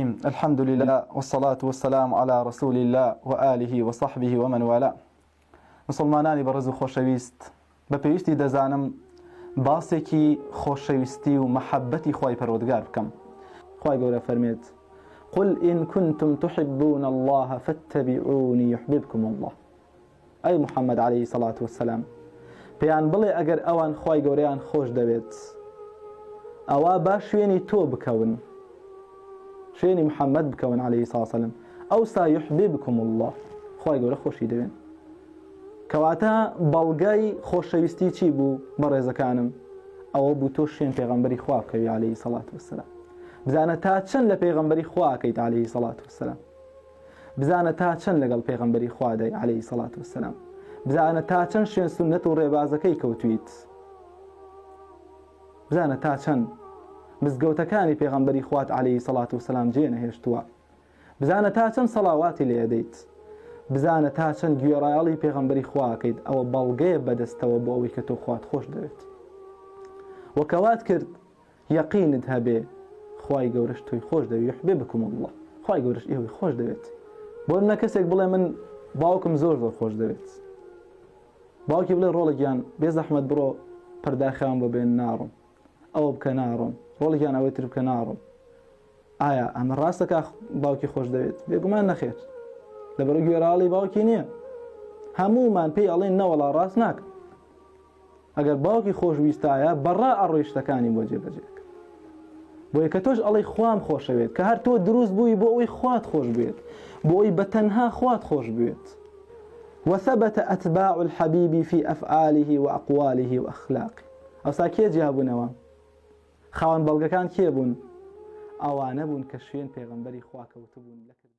الحمد لله والصلاة والسلام على رسول الله وآله وصحبه ومن والاه. مسلمانانی بەڕێز و خۆشەویست، بە پێویستی دەزانم باسێکی خۆشەویستی و مەحەبەتی خوای پەروەردگار بکەم. خوای گەورە فەرمێت: قل إن كنتم تحبون الله فاتبعوني يحببكم الله. ئەی محمد علیه سەڵات وسلام پێیان بڵێ ئەگەر ئەوان خوای گەورەیان خۆش دەوێت ئەوا با شوێنی تۆ بکەون، شوێنی محمد بکەون علیه سڵ سلام، ئەوسا یحببکم الله، خوای گەورە خۆشی دەوێن. کەواتە بەڵگەی خۆشەویستی چی بوو بەڕێزەکانم؟ ئەوە بوو تۆ شوێن پێغەمبەری خوا بکەوی علیه سەڵات وسلام. بزانە تا چەند لە پێغەمبەری خوا ئەکەیت علیه سەڵات وسلام، بزانە تا چەند لەگەڵ پێغەمبەری خوادای عەلەیهی سەڵات وسەلام، بزانە تا چەند شوێن سوننەت و ڕێبازەکەی کەوتویت، بزانە تا چەند مزگەوتەکانی پێغەمبەری خوات عەلەیهی سەڵات وسەلام جێ نەهێشتووە، بزانە تا چەند سەڵاواتی لێ ئەدەیت، بزانە تا چەند گوێڕایەڵی پێغەمبەری خوا ئەکەیت. ئەوە بەڵگەیە بەدەستەوە بۆ ئەوەی کە تۆ خوات خۆش دەوێت. وەکەوات کرد یەقینت هەبێ خوای گەورەش تۆی خۆش دەوێت، یحببکم اللە، خوای گەورەش ئێوەی خۆش دەوێت. بۆ نمونە کەسێک بڵێ من باوکم زۆر زۆر خۆش دەوێت، باوکی بڵێ ڕۆڵە گیان بێ زەحمەت بڕۆ پەرداخیان بۆ بێن ناڕۆم، ئەوە بکە ناڕۆم، ڕۆڵە گیان ئەوەی تر بکە ناڕۆم. ئایا ئەمە ڕاستە کە باوکی خۆش دەوێت؟ بێگومان نەخێر، لەبەرو گوێڕاڵی باوکی نییە. هەموومان پێی ئەڵێن نەوەڵا ڕاست ناکە. ئەگەر باوکی خۆش ویستایە بەڕا ئەڕۆی شتەکانی بۆ جێبەجێ کرد. بۆیە کە تۆش ئەڵێی خوام خۆشەوێت، کە هەر تۆ دروست بووی بۆ ئەوەی خوات خۆش بوێت، بۆ ئەوەی بە تەنها خوات خۆش بوێت. وثبت أتباع الحبيب في أفعاله وأقواله وأخلاقه. ئەوسا کێ جیابوونەوە؟ خاوەن بەڵگەکان کێ بوون؟ ئەوانە بوون کە شوێن پێغەمبەری خوا کەوتبوون لە کردار.